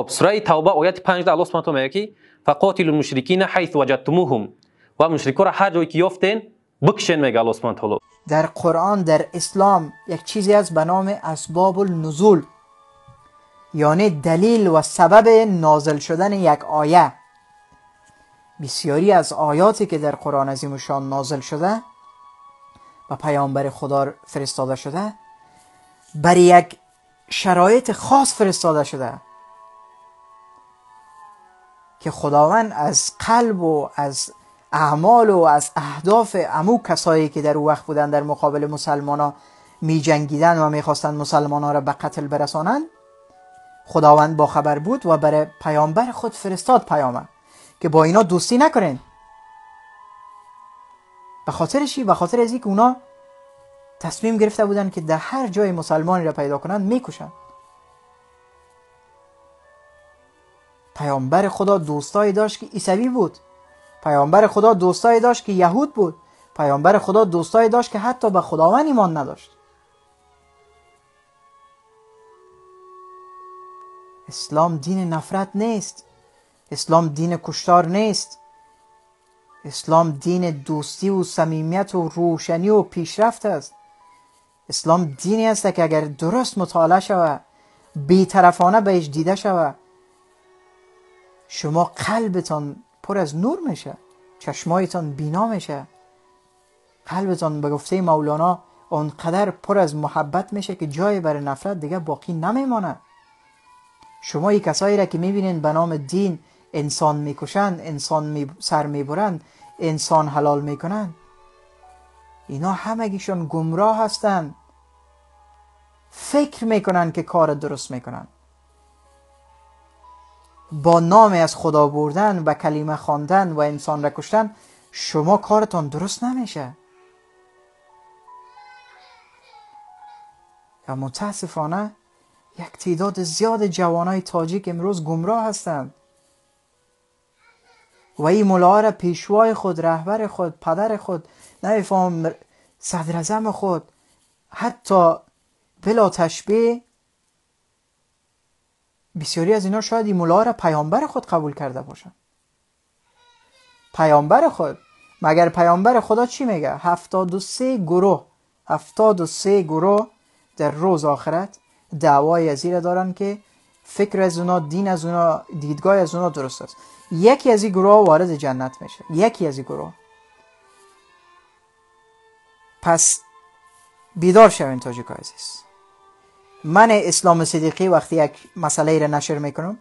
Сураи Тавба ояти 5 Аллоҳ субҳонаҳу ва таъоло мегӯяд, ки фақотилул мушрикина ҳайсу ваҷадтумуҳум, ва мушрикоро ҳар ҷое ки ёфтен бикшен, мегӯяд Аллоҳ субҳонаҳу ва таъоло. Дар Қуръон, дар Ислом як чизе аст ба номи асбобул нузул, яъне далил ва сабаби нозил шудани як оя. Бисёре аз ояте ки дар Қуръони азимушшон нозил шуда ва паёмбари Худо фиристода шуда, бар як шароити хос фиристода шуда ки Худованд аз қалб ва аз аъмол ва аз аҳдоф аму касое ки дар он вақт буданд, дар муқобили мусалмонҳо میجنگیدن و میخواستند مسلمان‌ها را به قتل برسانند، خداوند با خبر بود و برای پیامبر خود فرستاد پیامه که با اینا دوستی نکنین. به خاطر چی؟ به خاطر از اینکه اونا تصمیم گرفته بودن که در هر جای مسلمانی را پیدا کنند میکشند. پیامبر خدا دوستایی داشت که عیسوی بود، پیامبر خدا دوستایی داشت که یهود بود، پیامبر خدا دوستایی داشت که حتی به خداوند ایمان نداشت. اسلام دین نفرت نیست، اسلام دین کشتار نیست، اسلام دین دوستی و صمیمیت و روشنی و پیشرفت است. اسلام دینی است که اگر درست مطالعه شود، بی‌طرفانه بهش دیده شود، شما قلبتان پر از نور میشه، چشمایتان بینا میشه، قلبتان به گفته مولانا آنقدر پر از محبت میشه که جای برای نفرت دیگه باقی نمیمانه. شما این کسایی را که میبینین به نام دین انسان میکشند، انسان سر میبرند، انسان حلال میکنند، اینا همگیشون گمراه هستند. فکر میکنن که کار درست میکنن. با نام از خدا بردن و کلمه خواندن و انسان را کشتن شما کارتان درست نمیشه. و متاسفانه یک تعداد زیاد جوانای تاجیک امروز گمراه هستند و این ملاها را پیشوای خود، رهبر خود، پدر خود، نمیفهم صدر اعظم خود، حتی بلا تشبیه بسیاری از اینا شاید این ملاها را پیامبر خود قبول کرده باشند. پیامبر خود، مگر پیامبر خدا چی میگه؟ 73 گروه، 73 گروه در روز آخرت دعوای از این دارن که فکر از اونا، دین از اونا، دیدگاه از اونا درست است. یکی از این گروه وارد جنت میشه، یکی از این گروه. پس بیدار شوین تاجیکای عزیز. من اسلام صدیقی وقتی یک مسئله را نشر میکنم،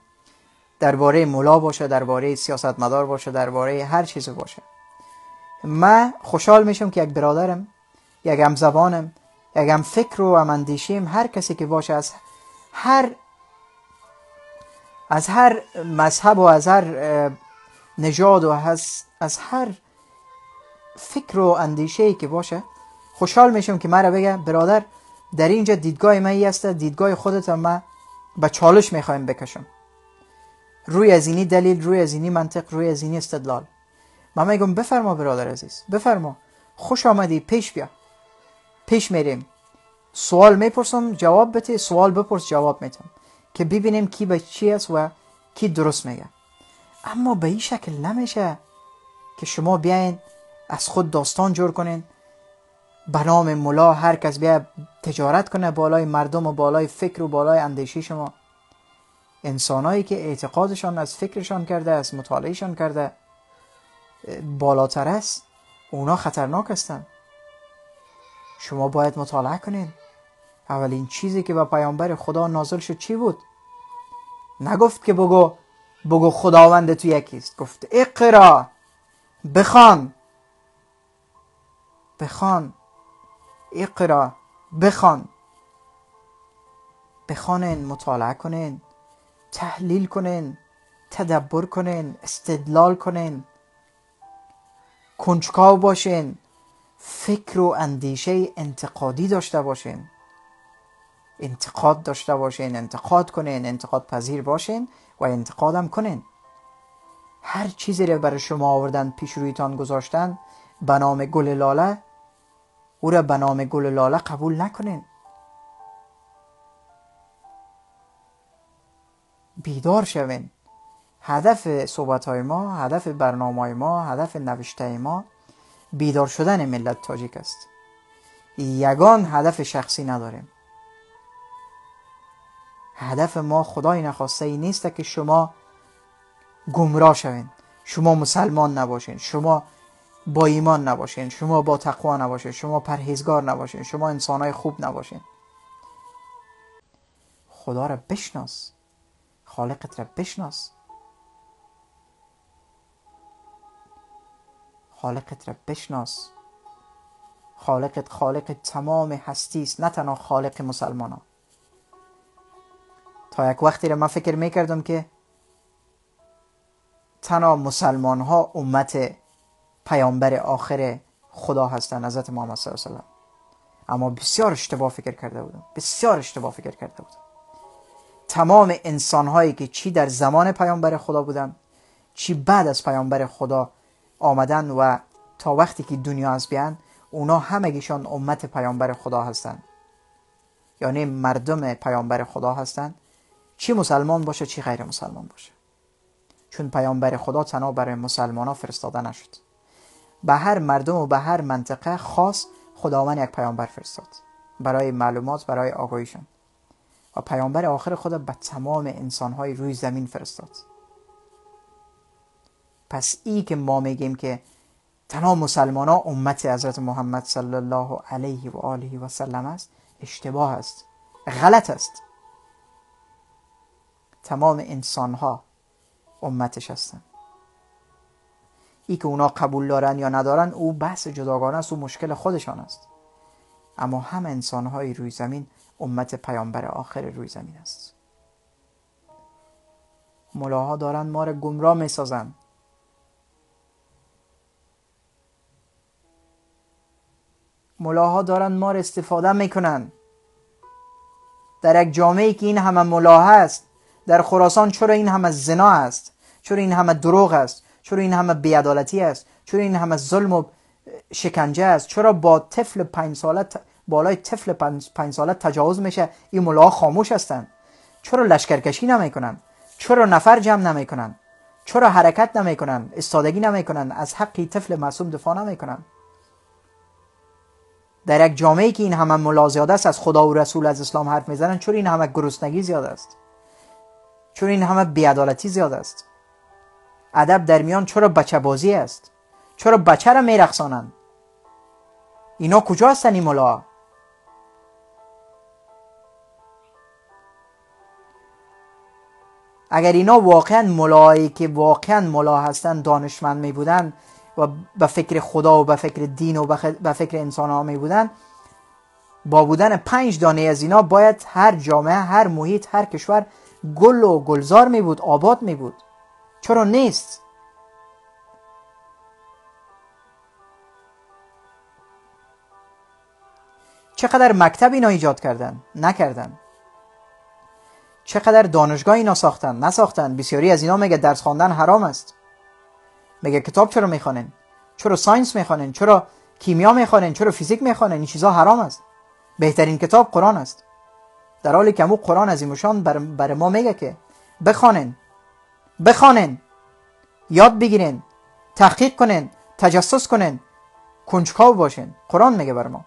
درباره مولا باشه، درباره سیاستمدار باشه، درباره هر چیز باشه، من خوشحال میشم که یک برادرم، یک همزبانم، یک هم فکر و هم اندیشیم، هر کسی که باشه، از هر مذهب و از هر نژاد و از هر فکر و اندیشه‌ای که باشه، خوشحال میشم که مرا بگه برادر در اینجا دیدگاه من ای است، دیدگاه خودت من به چالش میخوایم بکشم، روی از اینی دلیل، روی از اینی منطق، روی از اینی استدلال. من میگم بفرما برادر عزیز، بفرما، خوش آمدی، پیش بیا، پیش میریم، سوال میپرسم جواب بده، سوال بپرس جواب میتم، که ببینیم کی به چی است و کی درست میگه. اما به این شکل نمیشه که شما بیاین از خود داستان جور کنین، به نام ملا هر کس بیا تجارت کنه بالای مردم و بالای فکر و بالای اندیشه شما. انسانایی که اعتقادشان از فکرشان کرده، از مطالعهشان کرده بالاتر است، اونا خطرناک هستند. شما باید مطالعه کنین. اولین چیزی که به پیامبر خدا نازل شد چی بود؟ نگفت که بگو خداوند تو یکیست، گفت اقرا، بخوان، بخوان، اقرا، بخوان، بخوانین، مطالعه کنین، تحلیل کنین، تدبر کنین، استدلال کنین، کنجکاو باشین، فکر و اندیشه انتقادی داشته باشین، انتقاد داشته باشین، انتقاد کنین، انتقاد پذیر باشین و انتقادم کنین. هر چیزی رو برای شما آوردن پیش رویتان گذاشتن به نام گل لاله، او را به نام گل لاله قبول نکنین. بیدار شوین. هدف صحبت های ما، هدف برنامه های ما، هدف نوشته ما بیدار شدن ملت تاجیک است. یگان هدف شخصی نداریم. هدف ما خدای نخواسته ای نیست که شما گمراه شوین، شما مسلمان نباشین، شما با ایمان نباشین، شما با تقوا نباشین، شما پرهیزگار نباشین، شما انسانای خوب نباشین. خدا را بشناس، خالقت را بشناس، خالقت را بشناس. خالقت خالق تمام هستی است، نه تنها خالق مسلمان ها. تا یک وقتی را من فکر میکردم که تنها مسلمان ها امت پیامبر آخر خدا هستند، حضرت محمد صلی الله علیه و سلم. اما بسیار اشتباه فکر کرده بودم، بسیار اشتباه فکر کرده بودم. تمام انسان هایی که چی در زمان پیامبر خدا بودن، چی بعد از پیامبر خدا آمدن و تا وقتی که دنیا از بیان، اونا همگیشان امت پیامبر خدا هستند، یعنی مردم پیامبر خدا هستند، چی مسلمان باشه چی غیر مسلمان باشه. چون پیامبر خدا تنها برای مسلمان ها فرستاده نشد، به هر مردم و به هر منطقه خاص خداوند یک پیامبر فرستاد برای معلومات، برای آگاهیشان. و پیامبر آخر خدا به تمام انسانهای روی زمین فرستاد. پس ای که ما میگیم که تنها مسلمان ها امت حضرت محمد صلی الله علیه و آله و سلم است، اشتباه است، غلط است. تمام انسان ها امتش هستند. ای که اونا قبول دارن یا ندارن او بحث جداگانه است، او مشکل خودشان است. اما هم انسان های روی زمین امت پیامبر آخر روی زمین است. ملاها دارن ما را گمراه میسازن. ملاها دارن ما را استفاده میکنن. در یک جامعه که این همه ملا هست، در خراسان چرا این همه زنا است، چرا این همه دروغ است، چرا این همه بی‌عدالتی است، چرا این همه ظلم و شکنجه است، چرا با طفل 5 ساله بالای طفل 5 ساله تجاوز میشه، این ملاها خاموش هستند؟ چرا لشکرکشی نمیکنن؟ چرا نفر جمع نمیکنن؟ چرا حرکت نمیکنن؟ استادگی نمیکنن؟ از حق طفل معصوم دفاع نمیکنن؟ در یک جامعه که این همه ملا زیاد است، از خدا و رسول از اسلام حرف میزنن، چرا این همه گرسنگی زیاد است؟ چرا این همه بی‌عدالتی زیاد است؟ ادب در میان چرا بچه بازی است؟ چرا بچه را میرقصانند؟ اینا کجا هستن این ملا؟ اگر اینا واقعا ملایی که واقعا ملا هستن دانشمند می بودن و به فکر خدا و به فکر دین و به فکر انسان ها می بودن، با بودن 5 دانه از اینا باید هر جامعه، هر محیط، هر کشور گل و گلزار می بود، آباد می بود. چرا نیست؟ چقدر مکتب اینا ایجاد کردن؟ نکردن. چقدر دانشگاه اینا ساختن؟ نساختن. بسیاری از اینا میگه درس خواندن حرام است. میگه کتاب چرا میخوانن؟ چرا science میخوانن؟ چرا کیمیا میخوانن؟ چرا فیزیک میخوانن؟ این چیزا حرام است. بهترین کتاب قرآن است. در حالی که امو قرآن عظیمشان بر ما میگه که بخوانن، بخوانن، یاد بگیرن، تحقیق کنن، تجسس کنن، کنجکاو باشن. قرآن میگه بر ما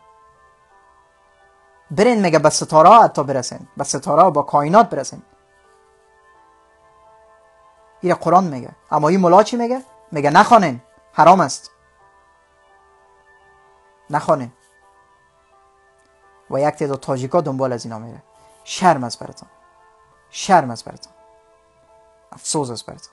برین، میگه به ستاره ها حتی برسن، به ستاره ها، با کائنات برسن. این قرآن میگه. اما این ملا چی میگه؟ میگه نخوانن، حرام است، نخوانن. و یک تعداد تاجیکا دنبال از اینا میره. شرم از براتون، شرم از براتون، افسوس از براتون.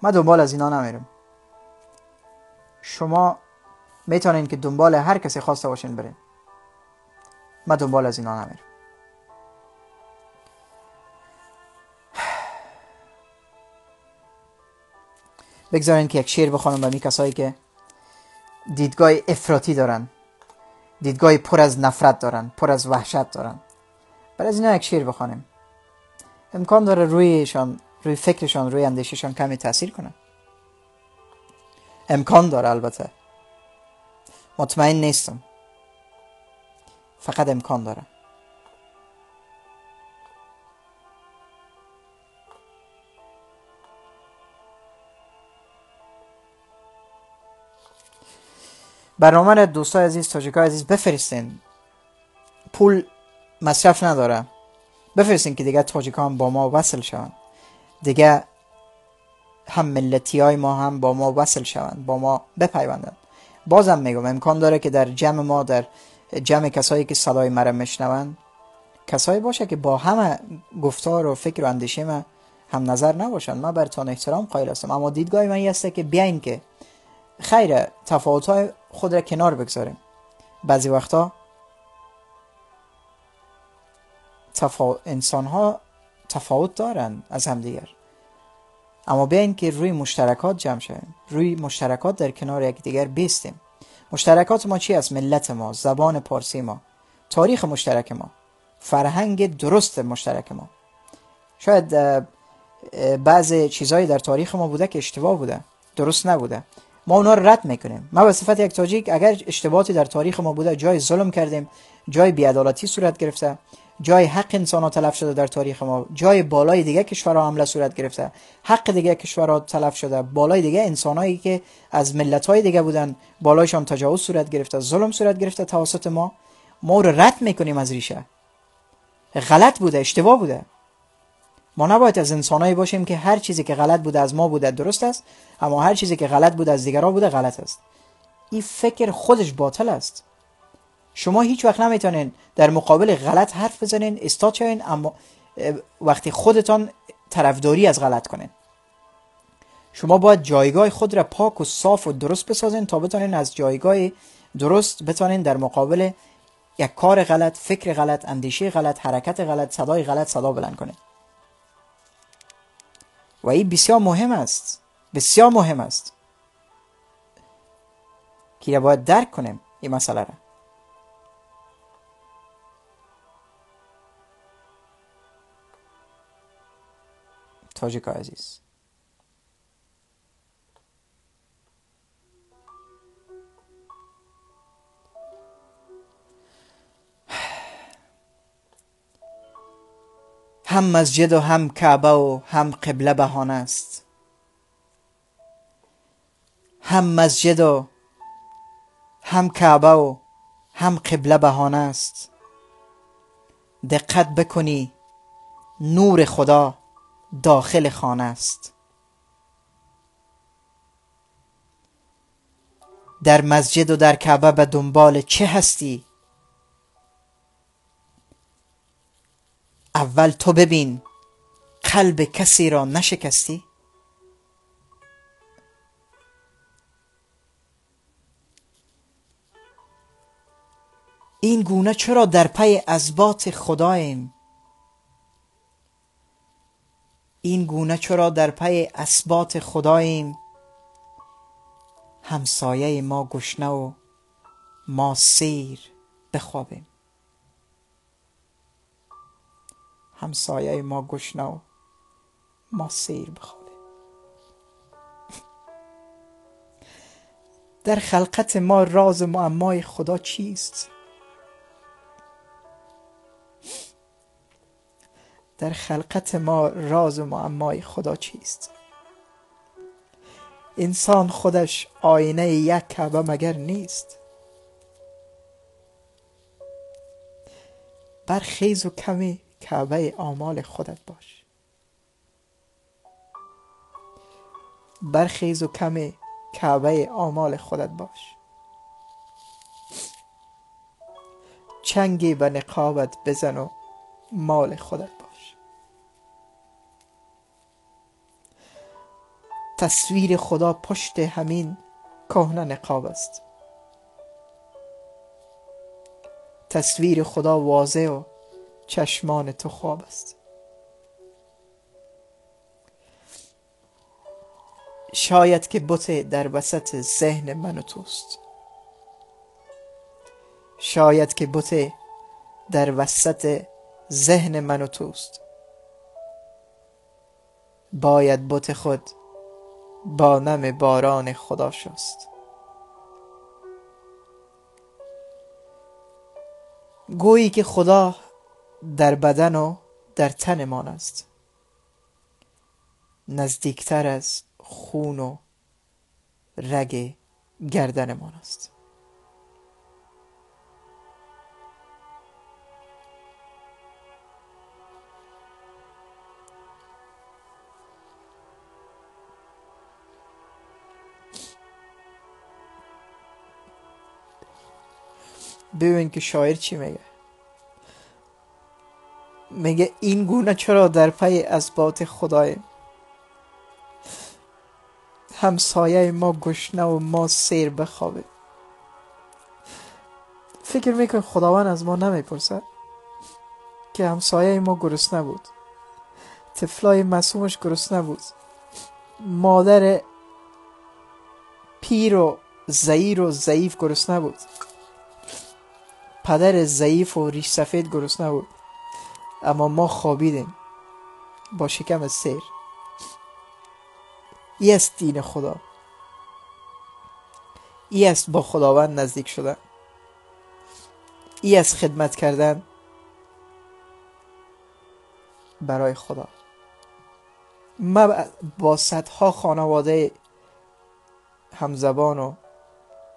من دنبال از اینا نمیرم. شما میتونین که دنبال هر کسی خواسته باشین برین. من دنبال از اینا نمیرم. بگذارین که یک شعر بخوانم به می کسایی که دیدگاه افراطی دارن، دیدگاه پر از نفرت دارن، پر از وحشت دارن. برای از اینا یک شعر بخوانیم. امکان داره رویشان، روی فکرشان، روی اندیششان کمی تاثیر کنه. امکان داره، البته مطمئن نیستم. فقط امکان داره. برنامه را دوستای عزیز، تاجیکای عزیز بفرستین، پول مصرف نداره، بفرستین که دیگه تاجیکان با ما وصل شوند، دیگه هم ملتی های ما هم با ما وصل شوند، با ما بپیوندند. بازم میگم امکان داره که در جمع ما، در جمع کسایی که صدای مرا میشنوند، کسایی باشه که با همه گفتار و فکر و اندیشه ما هم نظر نباشند. من برتان احترام قائل هستم، اما دیدگاه من این است که بیاین که خیر تفاوت‌های خود را کنار بگذاریم. بعضی وقتا انسان‌ها تفاوت دارند از همدیگر، اما بیاین که روی مشترکات جمع شویم، روی مشترکات در کنار یکدیگر بیستیم. مشترکات ما چی است؟ ملت ما، زبان پارسی ما، تاریخ مشترک ما، فرهنگ درست مشترک ما. شاید بعض چیزایی در تاریخ ما بوده که اشتباه بوده، درست نبوده، ما اونا رو رد میکنیم. ما به صفت یک تاجیک اگر اشتباهاتی در تاریخ ما بوده، جای ظلم کردیم، جای بی‌عدالتی صورت گرفته، جای حق انسان ها تلف شده در تاریخ ما، جای بالای دیگه کشورها حمله صورت گرفته، حق دیگه کشورها تلف شده، بالای دیگه انسانایی که از ملت‌های دیگه بودن بالایشان تجاوز صورت گرفته، ظلم صورت گرفته توسط ما، ما رو رد میکنیم از ریشه. غلط بوده، اشتباه بوده. ما نباید از انسانایی باشیم که هر چیزی که غلط بوده از ما بوده درست است، اما هر چیزی که غلط بوده از دیگران بوده غلط است. این فکر خودش باطل است. شما هیچ وقت نمیتونین در مقابل غلط حرف بزنین، استاد شوین، اما وقتی خودتان طرفداری از غلط کنین. شما باید جایگاه خود را پاک و صاف و درست بسازین تا بتونین از جایگاه درست بتونین در مقابل یک کار غلط، فکر غلط، اندیشه غلط، حرکت غلط، صدای غلط صدا بلند کنین. و این بسیار مهم است، بسیار مهم است که باید درک کنیم این مسئله را. تاجیکای عزیز، هم مسجد و هم کعبه و هم قبله بهانه است. هم مسجد و هم کعبه و هم قبله بهانه است. دقت بکنی نور خدا داخل خانه است. در مسجد و در کعبه به دنبال چه هستی؟ اول تو ببین قلب کسی را نشکستی؟ این گونه چرا در پی اثبات خداییم؟ این گونه چرا در پی اثبات خداییم؟ همسایه ما گشنه و ما سیر بخوابیم. همسایه ما گشنه و ما سیر بخوابیم. در خلقت ما راز معمای خدا چیست؟ در خلقت ما راز معمای خدا چیست؟ انسان خودش آینه یک کعبه مگر نیست؟ برخیز و کمی کعبه آمال خودت باش. برخیز و کمی کعبه آمال خودت باش. چنگی به نقابت بزن و مال خودت باش. تصویر خدا پشت همین کهنه نقاب است. تصویر خدا واضح و چشمان تو خواب است. شاید که بت در وسط ذهن من و توست. شاید که بت در وسط ذهن من و توست. باید بت خود با نم باران خدا شست. گویی که خدا در بدن و در تنمان است، نزدیکتر از خون و رگ گردنمان است. ببین که شاعر چی میگه. میگه این گونه چرا در پی اثبات خدای، همسایه ما گشنه و ما سیر بخوابه. فکر میکن خداوند از ما نمیپرسه که همسایه ما گرسنه بود، طفلای معصومش گرسنه بود، مادر پیر و زعیر و ضعیف گرسنه بود، پدر ضعیف و ریش سفید گرسنه بود، اما ما خوابیدیم با شکم سیر. ای است دین خدا، ای است با خداوند نزدیک شدن، ای است خدمت کردن برای خدا. ما با صدها خانواده همزبان و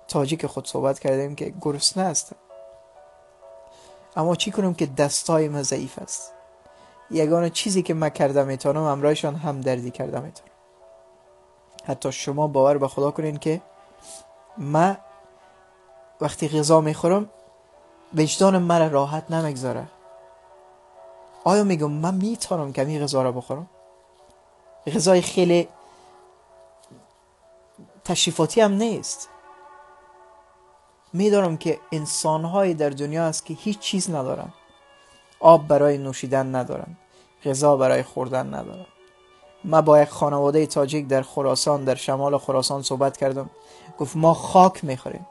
تاجیک خود صحبت کردیم که گرسنه هستند، اما چی کنم که دستای ما ضعیف است. یگانه چیزی که من کرده میتونم همراهشان هم دردی کرده میتونم. حتی شما باور به خدا کنین که من وقتی غذا میخورم وجدان مرا راحت نمیگذاره. آیا میگم من میتونم کمی غذا را بخورم؟ غذای خیلی تشریفاتی هم نیست. میدانم که انسان‌هایی در دنیا هست که هیچ چیز ندارن، آب برای نوشیدن ندارن، غذا برای خوردن ندارن. من با یک خانواده تاجیک در خراسان، در شمال خراسان صحبت کردم. گفت ما خاک میخوریم،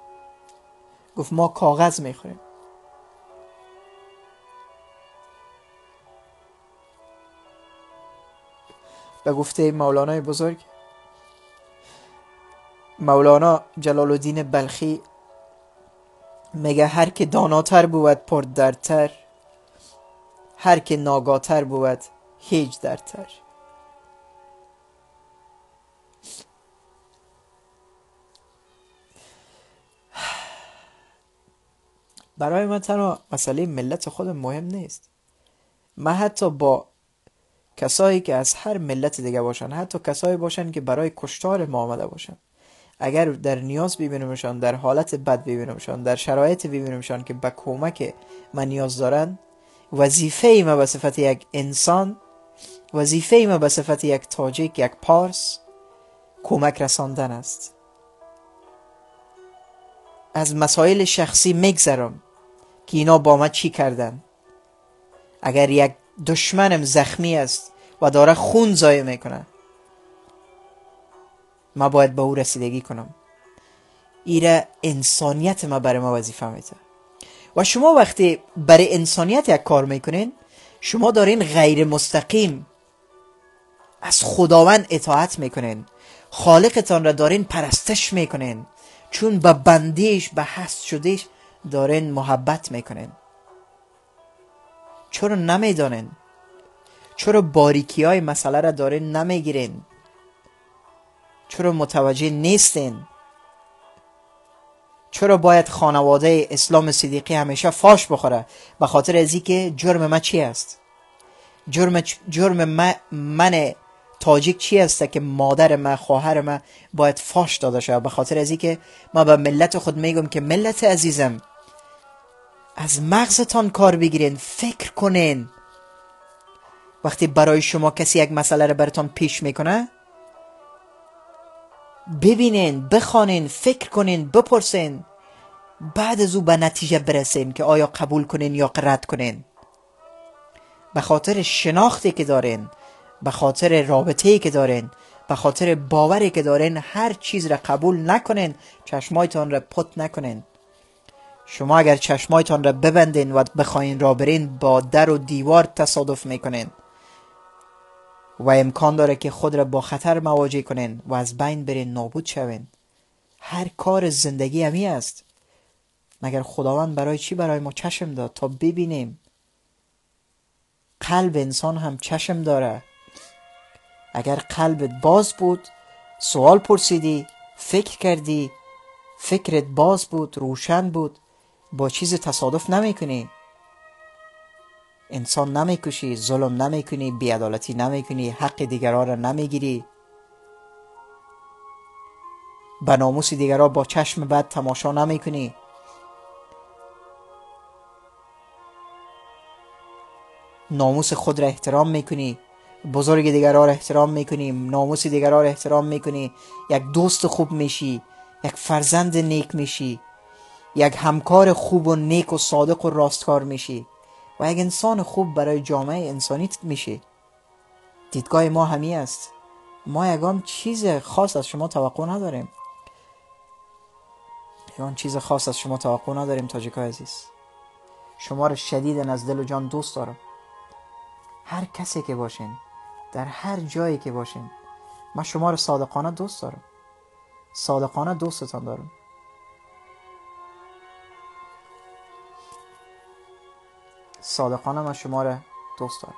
گفت ما کاغذ میخوریم. به گفته مولانای بزرگ، مولانا جلال الدین بلخی میگه هر که داناتر بود پر دردتر، هر که ناگاتر بود هیچ دردتر. برای من تنها مسئله ملت خودم مهم نیست. من حتی با کسایی که از هر ملت دیگه باشن، حتی کسایی باشن که برای کشتار ما آمده باشن، اگر در نیاز ببینمشان، در حالت بد ببینمشان، در شرایط ببینمشان که به کمک من نیاز دارن، وظیفه ما به صفت یک انسان، وظیفه ما به صفت یک تاجیک، یک پارس، کمک رساندن است. از مسائل شخصی میگذرم که اینا با من چی کردن. اگر یک دشمنم زخمی است و داره خون ضایع میکنه، ما باید به او رسیدگی کنم. ایره انسانیت ما برای ما وظیفه میده. و شما وقتی برای انسانیت یک کار میکنین، شما دارین غیر مستقیم از خداوند اطاعت میکنین، خالقتان را دارین پرستش میکنین، چون به بندیش، به هست شدهش دارین محبت میکنین. چرا نمیدانین؟ چرا باریکی های مسئله را دارین نمیگیرین؟ چرا متوجه نیستین؟ چرا باید خانواده اسلام صدیقی همیشه فاش بخوره؟ به خاطر از اینکه جرم من چی است؟ جرم من تاجیک چی است که مادر من، خواهر من باید فاش داده شود؟ به خاطر از اینکه ما به ملت خود میگم که ملت عزیزم، از مغزتان کار بگیرین، فکر کنین. وقتی برای شما کسی یک مسئله را براتان پیش میکنه، ببینین، بخوانین، فکر کنین، بپرسین، بعد از او به نتیجه برسین که آیا قبول کنین یا رد کنین. به خاطر شناختی که دارین، به خاطر رابطه‌ای که دارین، به خاطر باوری که دارین، هر چیز را قبول نکنین، چشمایتان را پت نکنین. شما اگر چشمایتان را ببندین و بخواین را برین، با در و دیوار تصادف میکنین و امکان داره که خود را با خطر مواجه کنین و از بین برین، نابود شوین. هر کار زندگی همی است. مگر خداوند برای چی برای ما چشم داد؟ تا ببینیم. قلب انسان هم چشم داره. اگر قلبت باز بود، سوال پرسیدی، فکر کردی، فکرت باز بود، روشن بود، با چیز تصادف نمیکنی، انسان نمیکشی، ظلم نمیکنی، بی‌عدالتی نمیکنی، حق دیگران را نمیگیری، به ناموس دیگران با چشم بد تماشا نمیکنی، ناموس خود را احترام میکنی، بزرگ دیگران را احترام میکنی، ناموس دیگران را احترام میکنی، یک دوست خوب میشی، یک فرزند نیک میشی، یک همکار خوب و نیک و صادق و راستکار میشی و یک انسان خوب برای جامعه انسانی میشی. دیدگاه ما همی است. ما یگان چیز خاص از شما توقع نداریم. یگان چیز خاص از شما توقع نداریم تاجیکای عزیز. شما را شدیداً از دل و جان دوست دارم. هر کسی که باشین، در هر جایی که باشین، من شما را صادقانه دوست دارم. صادقانه دوستتان دارم. صادقانه من شما را دوست دارم.